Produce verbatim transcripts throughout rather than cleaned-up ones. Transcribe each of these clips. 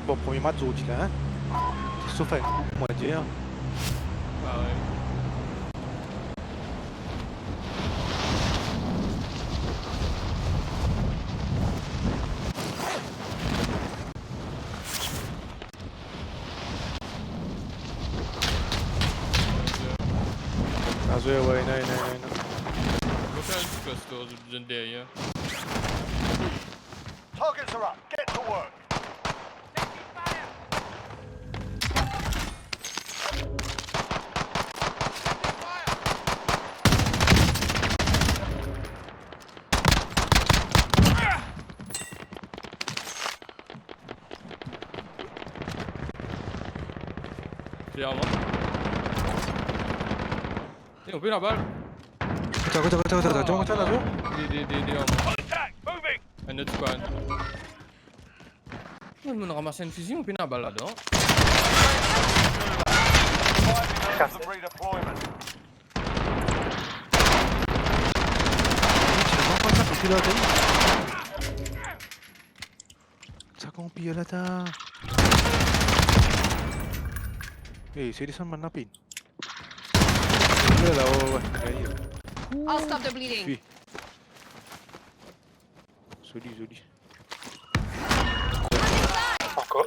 Bon, premie match zordi la, hein. Ti sof enn kou, kouma dir. Ah ouais. Bien zwe, ouais, non, non, non, non. Blok enn ti pe, zot deryer. Targets are up. Get to work. Deryer mwa. Eh, on pe labal. Atann, atann, atann, atann, atann, atann, atann. De, de, de, deryer mwa. Contact, moving. Enn lot squad. Mo, mo ramas enn fizi, mo pena bal ladan. Redeployment. Sa konpir la, ta. Eh, se desann bann lapin. La, la, ouais, ouais, ouais. I'll stop the bleeding. Fi. Zoli, zoli. Ankor?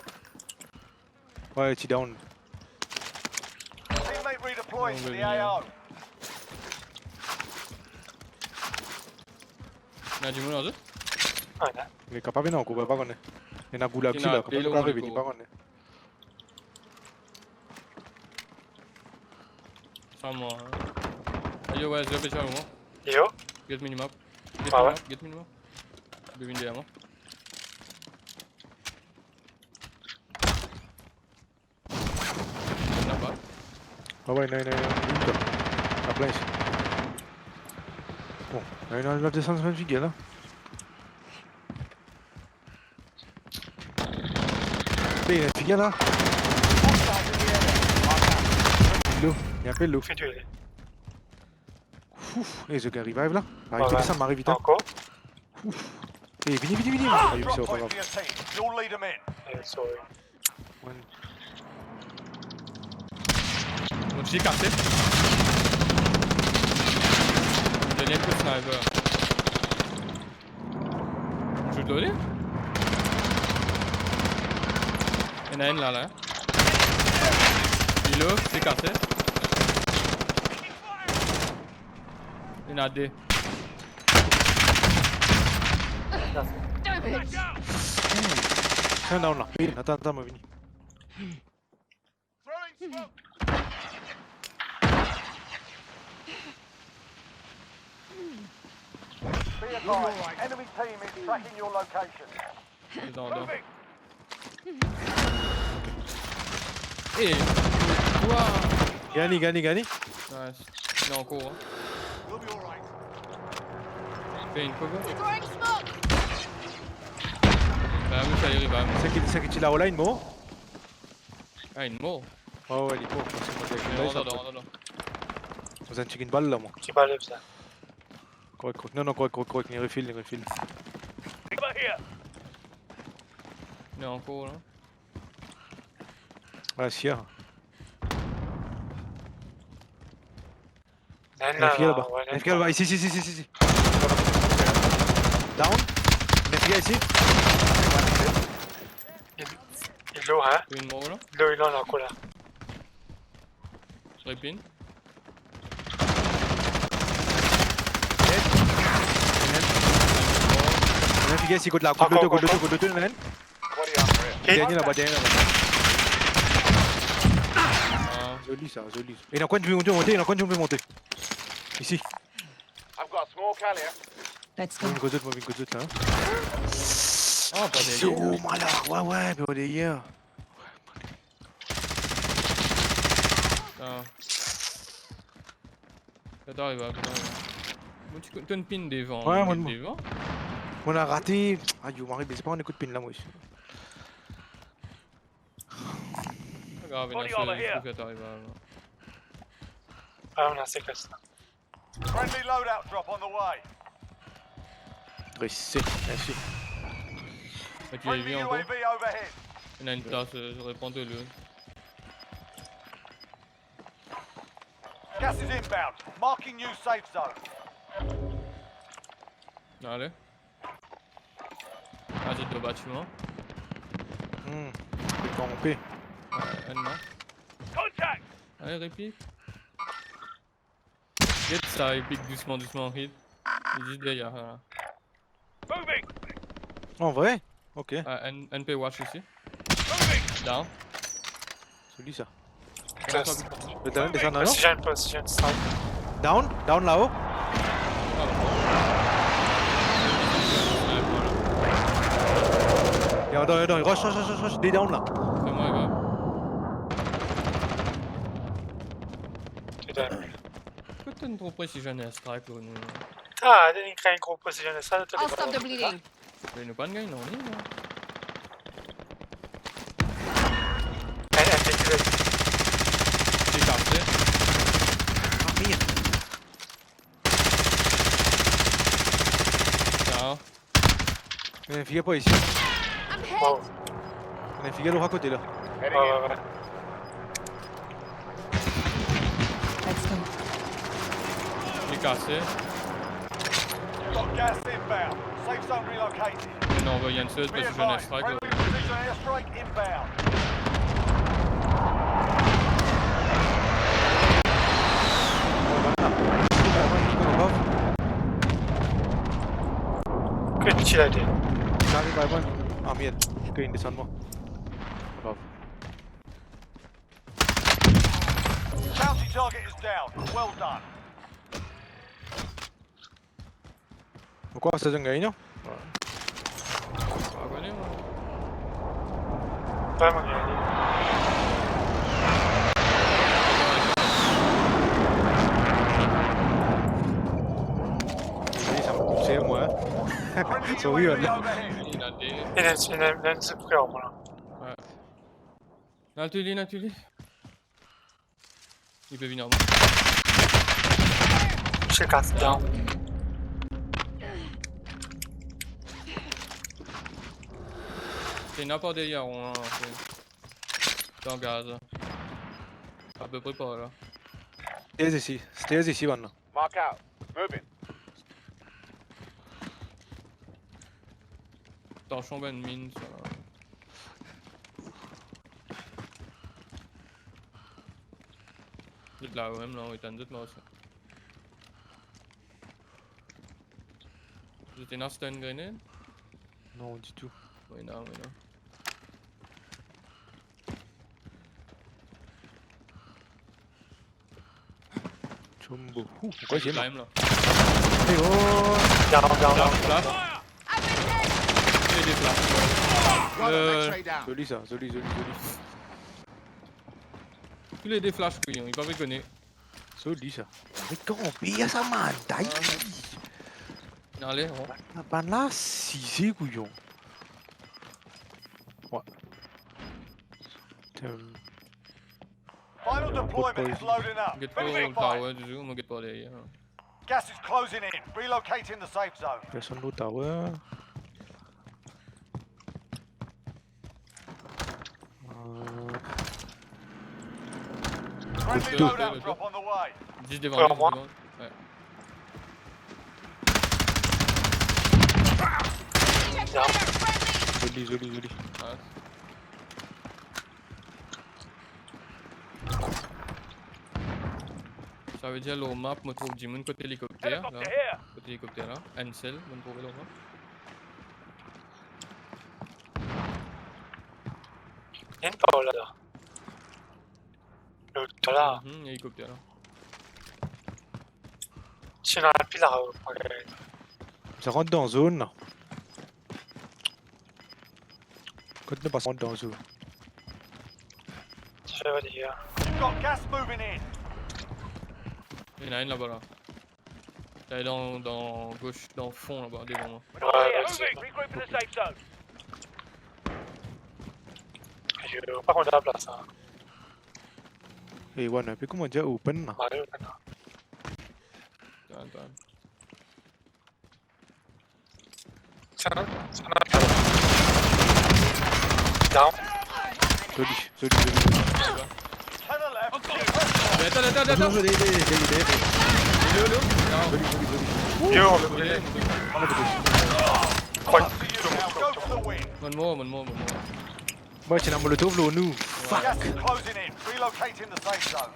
Ouais, ti down. Teammate redeploying to the A O. Ena dimoun ar zot? Ah, la. Li kapav ena ankor, pa kone. Ena goulag la, kapav arive, pa kone. Sa mwa, hein. Ayo, ouais, zot pe tir mwa. Yo. Get minimap. Get minimap, get minimap. Li vinn deryer mwa. Laba. Ah ouais, non, non, non, non, non. La plin isi. Bon, non, non, la desann sa figir la. Pe, ena figir la. Lou, li apel lou. Ouf, eh, zot gagn revive la. Ariv, ouais, desann, ariv vit, hein. Ankor. Ouf. Eh, vini, vini, vini. Ah, ayo, drop point for your team. You'll lead 'em in. Eh, sorry. One. Mo ti kase. Dernie kou sniper. Shoot lor li. Ena enn la, la. Lilo, ti kase. Ena de. Damn it! Sa down la. Vini, atann, atann, mo vini. Throwing smoke. Be advised, enemy team is tracking your location. Atann, atann. Moving. Eh, quoi? Gagn li, gagn li, gagn li. Nice. Ena ankor, hein. We'll be all right. Finn, quoi, quoi? Throwing smoke. Ba, mi fer li, ba. Seki, seki ti la, ou la, inn mor? Ah, inn mor? Ouais, ouais, li mor. Rant dan, rant dan. Mo zis ena enn tigit bal la, mwa. Ti bal sa. Korek, korek. Non, non, korek, korek, korek. Li refill, li refill. Over here. Li ankor la. Ah, si, ah. Enn la, enn la, laba. Ouais, enn la. Isi, isi, isi, isi, isi. Down. Enn isi. Il, il est low, hein? Inn mor la. Il est low, il est low, ankor la. Repin. Enn isi, kot la, kot loto, kot loto, kot loto, enn. Dernie laba, dernie laba. Ah. Zoli sa, zoli. Ena enn dimoun pe monte, ena enn dimoun pe monte. Isi. I've got a small cal here. Let's go. Mo vinn kot zot, mo vinn kot zot la, hein. Ah, par deryer. Zo, mala. Ouais, ouais, par deryer. Ah. Kot ariv, kot ariv. Mo ti, to inn pin devan, ouais, mo devan. Mo la rate. Ayo, mari, me se pa enn kout pin la, mwa. Pa grav, ena sel kot ariv. Ah, ena sel kot la. Friendly loadout drop on the way. Reste, merci. Friendly U A V overhead. Ena enn plas, euh, je reprends de lui. Gas is inbound. Marking new safe zone. Ale. Ah, zot dan batiman. Hmm. Zot kanpe. Ouais, enn la. Contact! Ale, repick. Get sa, li pik dousman, dousman, hit. Li zis deryer, la. Moving! An vre? Ok. Ah, enn, enn pe watch isi. Moving! Down. Soli sa. Just. Le down, desann alor. Precision, precision, strike. Down, down lao. Ah, bon. Ouais, voilà. Yo, atann, atann, rush, rush, rush, rush, rush, de down la. Fais-moi, gars. Putain. Kot to trouv precision airstrike, nou? Ah, li kree enn gro precision airstrike, to... I'll stop the bleeding. Me nou pa'nn gagn, non, ni, non. Enn, enn, enn, enn. Li kase. Ah, merde. Sa. Ena enn figir par isi. I'm hit. Wow. Ena enn figir lor kote la. Ouais, ouais, ouais. Let's go. Li kase. Got gas inbound. Safe zone relocated. Non, ben, il y a une seule precision airstrike. Be advised, friendly precision airstrike inbound. Kot ti la ete? Zariv, Ivan. Ah, merde. Ok, inn desann mwa. Grav. Bounty target is down. Well done. Pourquoi ça donne gagné, non? Ouais. Pa kone, mwa. Pa mwa gagn. Sa koup ser, mwa, hein. Sorry, hein. Ena de, ena, ena, ena enn sipri, mwa. Ouais. Ena tou li, ena tou li. Li pe vinn ar mwa. Ti kas down. Ena par deryer, on, on, dan gaz. Apepre par la. Stairs isi, stairs isi, bann la. Mark out. Moving. Atansion, bann min, sa. Zot la mem la, wi, tann zot la osi. Zot ena stun grenade? Non, ditou. Wi, non, wi, non. Chombo. Ouh, pourquoi j'ai mal? Climb, là. Eh oh. Down, down, down. Flash. Tous les deux flash. Euh, zoli sa, zoli, zoli, zoli. Tous les deux flash, kouyon, li pa rekonet. Zoli sa. Met kanpe, ya sa, man. Taille. Ale, bon. Bann la, size, kouyon. Ouais. Putain. Final deployment is loading up. Get par le tower, toujours, mo get par deryer. Gas is closing in. Relocating the safe zone. Personne au tower. Euh. Friendly loadout drop on the way. Zis devan li, devan. Ouais. Zoli, zoli, zoli. Ouais. Savedir lor map, mo trouv dimoun kot elikopter la. Helicopter here. Kot elikopter la. Enn sel, mo trouve lor map. Enn par la, la. Lot la. Mhm, elikopter la. Si nou al pi la, ok. Sa rant dan zone la. Kot nou pas rant dan zone? Sa va dir. You've got gas moving in. Ena enn laba la. Li dan, dan gos, dan fon laba, devan mwa. We're not there. Moving. Regroup in the safe zone. Yo, pa kont laplas la. Eh, wan, pe kouma dir open la. Mari open la. Atann, atann. Sa, sa, sa. Down. Zoli, zoli, zoli, zoli. Atann, atann, atann. Zoli, zoli, zoli, zoli. Lo, lo. Non. Zoli, zoli, zoli. Yo, on le brûlait. On le brûlait. One more, one more, one more. Mwa, ti ena molotov lor nou. Fuck. Gas is closing in. Relocating the safe zone.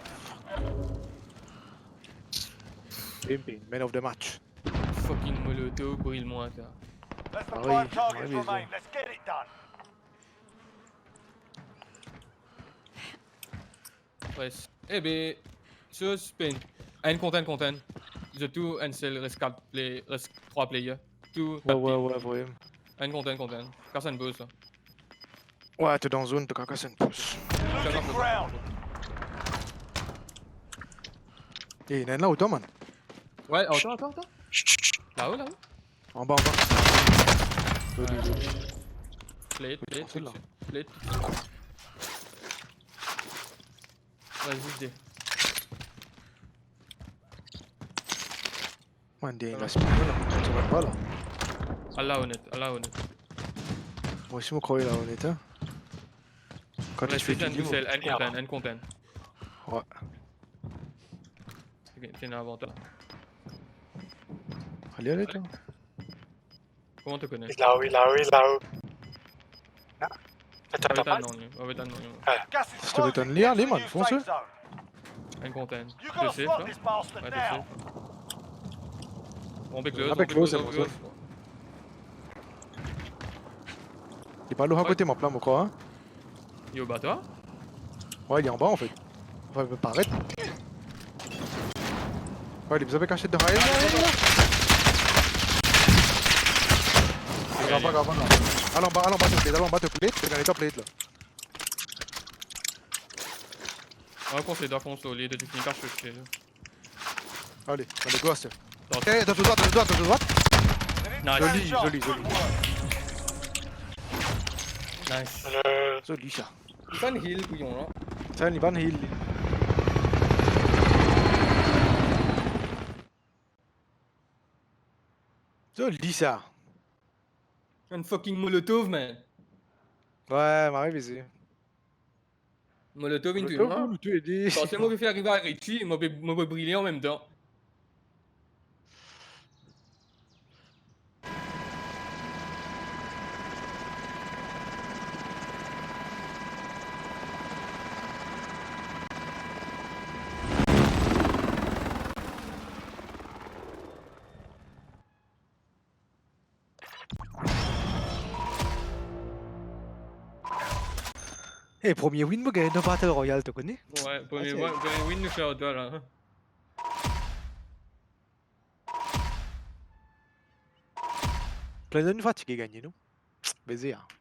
Pimpin, man of the match. Fucking molotov bril mwa, sa. Less than five targets remain. Let's get it done. Pres. Eh be, so Spain. Enn kont enn, kont enn. Zot tou enn sel, res kat play, res trwa player. Tou... Wi, wi, wi, wi. Enn kont enn, kont enn. Kas enn boz la. Wi, to dan zone, to kapav kas enn boz. Losing ground. Eh, ena enn la, otan, man. Wi, atann, atann, atann. Lao, lao. Anba, anba. Zoli, zoli. Play it, play it, play it. Vas-y, dé. Mwa, dé, la, se pa la. Ti ena pa la. Ala onet, ala onet. Mwa osi, mo krwar la onet, hein. Kan... Res zis enn tousel, enn kont enn, enn kont enn. Wi. Ti ena avantaz. Ale, ale, ale. Kouma to kone? Li la, wi, la, wi, la, wi. Non. Atann, atann, non, li. Atann, non, li. Gas is closing in. Si to veut tann li, ale, man, fons. Enn kont enn. Deziem, sa? Wi, deziem. Bon, be close, be close, be close. Li pa lor kote map la, mo krwar, hein. Li anba twa? Wi, li anba, anfet. Anfin, li paret. Wi, li bizin pe kasiet dan rail la, la, la. Grav, grav, grav. Al anba, al anba, to plate, al anba, to plate, to gagn to plate la. Wi, konsey, dwa fons lor li, to finn kas so tir. Ale, ale, go, aster. Eh, dan to drwat, dan to drwat, dan to drwat. Nice. Zoli, zoli, zoli. Nice. Zoli, sa. Li pa'nn heal, kouyon, la. Sa, li pa'nn heal, li. Zoli, sa. Enn fucking molotov, man. Wi, mari bizin. Molotov inn touy mwa. Molotov inn touy li. Parski mo pe fer ariv a Richie, mo pe, mo pe brile anmemtan. Eh, premie win mo gagn dan Battle Royale, to kone? Wi, premie win, premie win nou fer ar twa la. Plin de nou fatige gagne, non? Beze, hein.